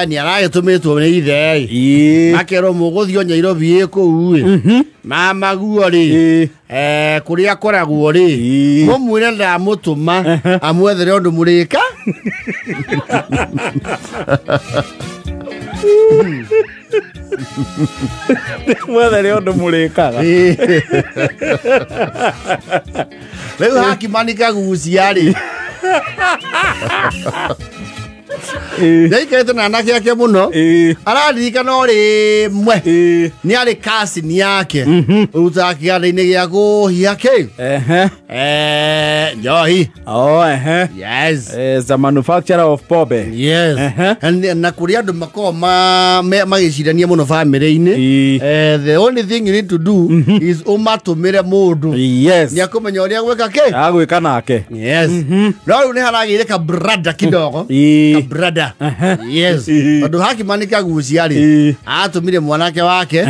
Ni aragĩtũmĩtwo nĩ ithe ĩ. Akerwo mũgũthiĩ o Nairobi ĩ kũu ĩ. Mama guo rĩ. Kũrĩa akoragwo rĩ. Mũmwĩre ndamũtũma amwethere ũndũ mũrĩka. Mwethere ũndũ mũrĩkaga. Rĩu Hakimani Kagucia rĩ. Nĩaikarĩte na anake ake mũno. Araririkana o rĩmwe. Nĩ arĩ cousin yake. Ũrutaga kĩganda-inĩ gĩa kũhiha kĩ? Njohi. Oh, ehe. Yes. As a manufacturer of pombe. Yes. Na kũrĩa andũ makoragwo magĩcirania mũno bamĩrĩ-inĩ. The only thing you need to do is ũmatũmĩre mũndũ. Yes. Nĩ akũmenya ũrĩa gwĩka kĩ? Agwĩka nake. Yes. No rĩu nĩ haragĩire ka brother kidogo. Ka brother. Yes. Tondũ Hakimani Kagucia rĩ, atũmire mwanake wake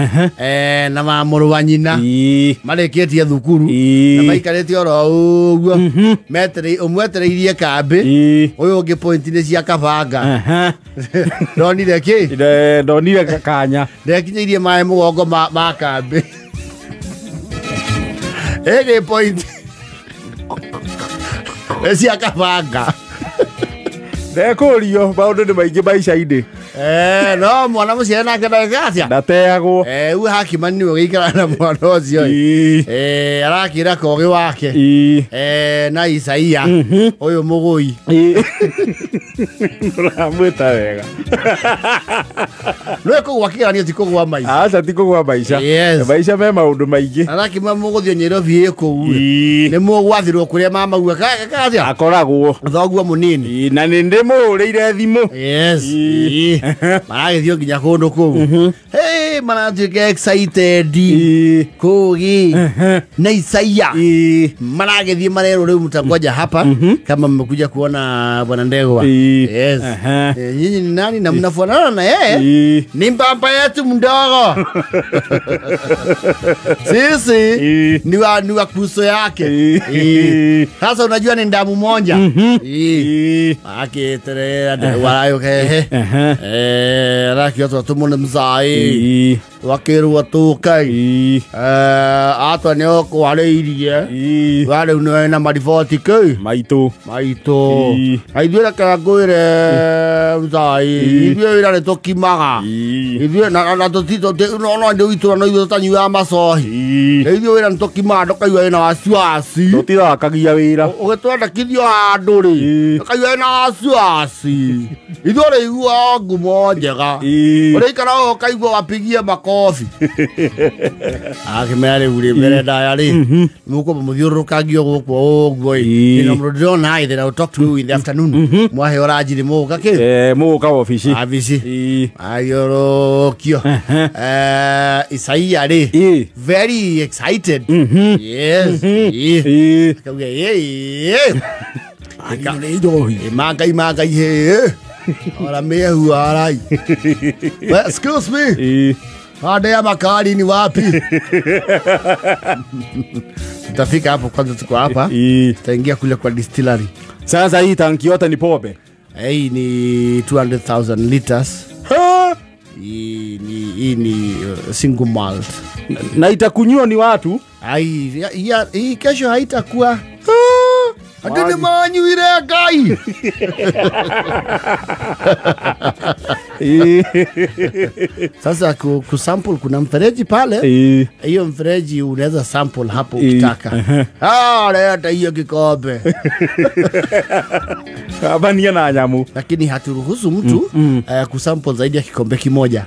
na wa mũrũ wa nyina marĩkĩtie thukuru na maikarĩte oro ũguo ũmwetereirie kambĩ ũyũ ũngĩ point-inĩ cia kabanga. Ndonire kĩ? Ndonire kanya. Ndekinyĩirie maĩ mũgongo ma kambĩ. Ĩgĩ point cia kabanga. Ndekũrio maũndũ nĩ maingĩ maica-inĩ. No mwana mũciare nake ndagĩka atĩa? Ndateagwo. Rĩu Hakimani nĩwe ũgĩikara na mwana ũcio. Arakĩra kogĩ wake. Na Isaia ũyũ mũgũi. Ũramwĩta wega. Nĩwe kũgwa kĩgeranio ti kũgwa maica. Aca ti kũgwa maica. Yes. Maica me maũndũ maingĩ. Arakĩmwĩra mũgũthiĩ Nairobi ĩ kũu. Nĩ mũgwathirwo kũrĩa mama guo atĩa? Akoragwo. Thoguo mũnini. Na nĩ ndĩmũhũrĩire thimũ. Yes. Maragĩthiĩ nginya kũndũ kũu. Hey, maratuĩka excited. Kũgi na Isaia. Maragĩthiĩ marerwo rĩu mtangoja hapa kama mmekuja kuona bwana Ndegwa. Yes. Nyinyi ni nani na mnafanana na yeye? Ni mbamba yetu mdogo. Sisi ni wa kuso yake. Sasa unajua ni ndamu moja. Akiterera Ndegwa ayo kehe. Arakĩotwo tũmũne mzai. Wakĩrwo tũkai. Atwa nĩ ũkwarĩirie. Wa rĩu nĩ na mariboti kĩ? Maitũ. Maitũ. Ithuĩ reke ngwĩre mzai. Ithuĩ wĩra nĩ tũkimaga. Ithuĩ na no ndĩ itũra no ithuĩ tũtanyuaga macohi. Ithuĩ wĩra nĩ tũkimaga ndũkaigua wĩna wasiwasi. Tũtithakagia wĩra. Ũgĩtwendekithio handũ rĩ. Ndũkaigua wĩna wasiwasi. Ithuĩ ũrĩiguaga ngumo njega. Ũrĩikara ũũ ũkaigua wapigie makobi. Akĩmera rĩu rĩ mbere ndaya rĩ. Mũkũmba mũthiũrũrũkangio gũkũ ũguo ĩ. Na mũndũ ndĩrona ĩ, then I will talk to you in the afternoon. Mwaheo ranji rĩ mũgũka kĩ? Mũgũka wabici. Wabici. Athiũrũrũkio. Isaia rĩ. Very excited. Yes. Akauga ĩ. Mangai mangai he. Ora mehu arai. Well, excuse me. Hade ya makali ni wapi? Tutafika hapo kwanza, tuko hapa. Tutaingia kule kwa distillery. Sasa hii tanki yote ni pombe. Hii ni 200,000 liters. Hii ni single malt. Na itakunywa ni watu? Ai, hii kesho haitakuwa. Andũ nĩ manyuire Ngai. Sasa kusample kuna mfereji pale. Hiyo mfereji unaweza sample hapo ukitaka. Leta hiyo kikombe. Abania na nyamu. Lakini haturuhusu mtu kusample zaidi ya kikombe kimoja.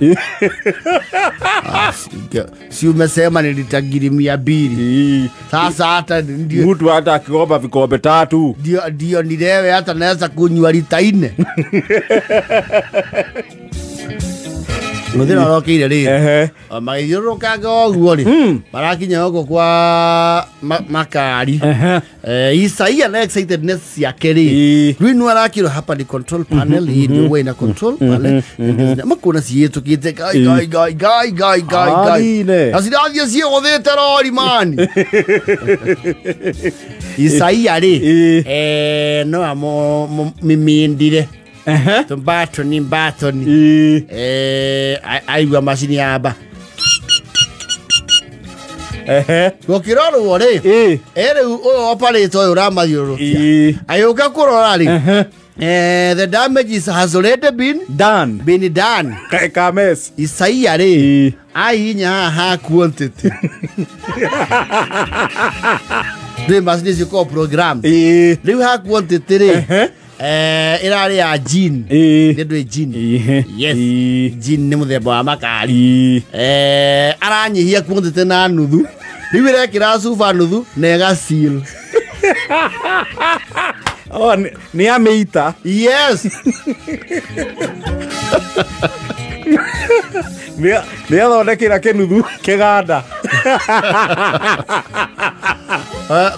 Si umesema nilitagiri 200. Sasa hata ndio mtu hata akiomba vikombe 3 ndio nilewe, hata naweza kunywa lita 4. Muthenya ũrokire rĩ, magĩthiũrũrũkanga ũguo rĩ, marakinya gũkũ kwa makari. Isaia na excitedness yake rĩ, rĩu nĩ arakĩrwo hapa ni control panel, hii ndio way na control pale. Makona ciĩtũkĩte gai gai gai gai gai gai gai. Na cirathiĩ ciĩgũthĩte rori mani. Isaia rĩ, no amomimindire. Tumbatoni mbatoni. Aigua macini yamba. Gũkĩrorwo rĩ, rĩu ũyũ operator ũyũ ũramathiũrũrũkia agĩũka kũrora rĩ, the damage is has already been done. Been done. Kames. Isaia rĩ, ahihinya haha ha quantity. Rĩ macini cikoragwo program. Rĩu ha quantity rĩ, ĩrarĩ ya gin. Nĩ ndũĩ gin? Yes. Gin nĩ mũthemba wa makari. Aranyihia quantity na nuthu. Rĩu ĩrekĩra cuba nuthu na ĩga seal. Oh, nĩ amĩita. Yes. Nĩ athondekera kĩnuthu kĩganda.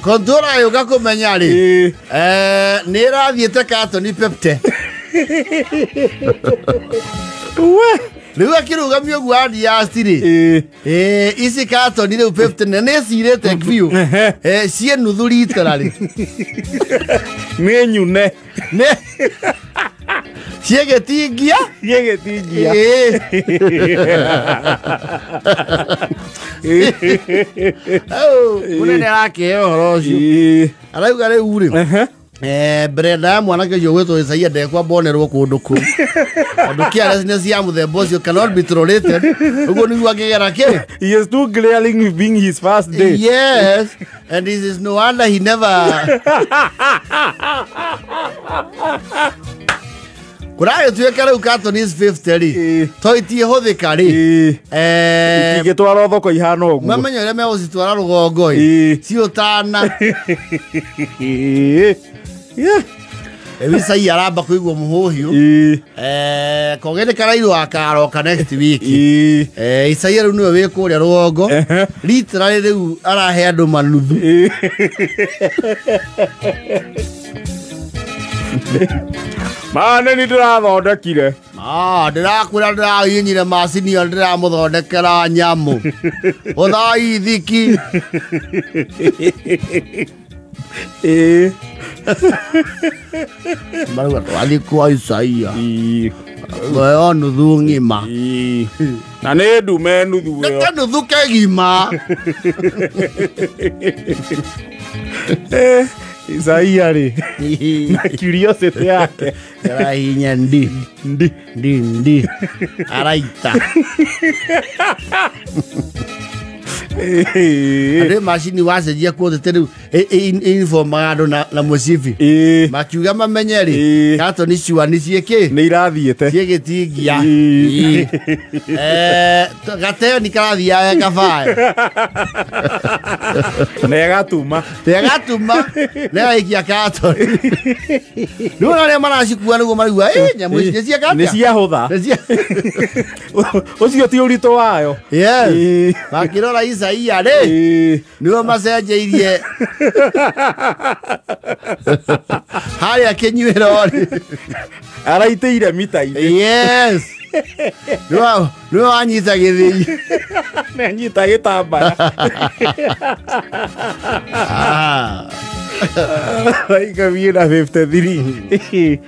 Controller yũka kũmenya rĩ, nĩ ĩrathiĩte katoni pepte. Rĩu akĩrũgamio ũguo adiasti rĩ, ici katoni rĩu pepte na nĩ cirĩte biũ, ciĩ nuthu litera rĩ. Nĩ nyune. Ciĩ gĩtingia. Ciĩ gĩtingia. Mũnene arakĩheo ũhoro ũcio. Arauga rĩu rĩ, brenda ya mwanake ũcio ũgwĩtwo Isaia ndekwamba onerwo kũndũ kũu. Tondũ carelessness ya mũthemba ũcio cannot be tolerated. Ũguo nĩguo angĩgera kĩ? He is too glaring being his first day. Yes. And it is no wonder he never. Kũragĩtuĩka rĩu carton is 50 rĩ, to itiĩhũthĩka rĩ, Itingĩtwarwo thoko ihana ũguo. Mamenye ũrĩa megũcitwara rũgongo ĩ, ciũtana. Rĩu Isaia aramba kũigua mũhũhiũ. Kogĩ nĩ karairwo akaroka next week. Isaia rĩu nĩwe wĩ kũrĩa rũgongo. Literally rĩu arahe andũ manuthu. Mane nĩ ndĩrathondekire. Ndĩrakwĩra ndĩrahihinyire macini ĩyo ndĩramũthondekera nyamũ. Ũthai ithiki. Marauga twathiĩ kwa Isaia. Theo nuthu ng'ima. Na nĩ ndume nuthu ĩyo. Nĩ kanuthu kegima. Isaia rĩ, na curiosity yake. Arahihinya ndi. Ndi. Ndi ndi. Araita. Andũ macini wacenjia quantity rĩu informaga andũ na mũcibi. Makiuga mamenye rĩ, katoni cua nĩ ciĩkĩ? Nĩ irathiĩte. Ciĩ gĩtingia. Gateo nĩ karathiaga kabaya. Na ĩgatuma. Na ĩgatuma, na ĩgaikia katoni. Rĩu ona arĩa maracikua nĩguo maraigua, nyamũ ici nĩ cieka atĩa? Nĩ ciahũtha. Ũcio ti ũritũ wayo. Yes. Makĩrora Isaia rĩ, nĩo macenjeirie harĩa kĩnyuĩro rĩ. Araitĩire mita-inĩ. Yes. Nĩwe wanyita gĩthĩi. Nĩ anyita gĩtambaya. 53.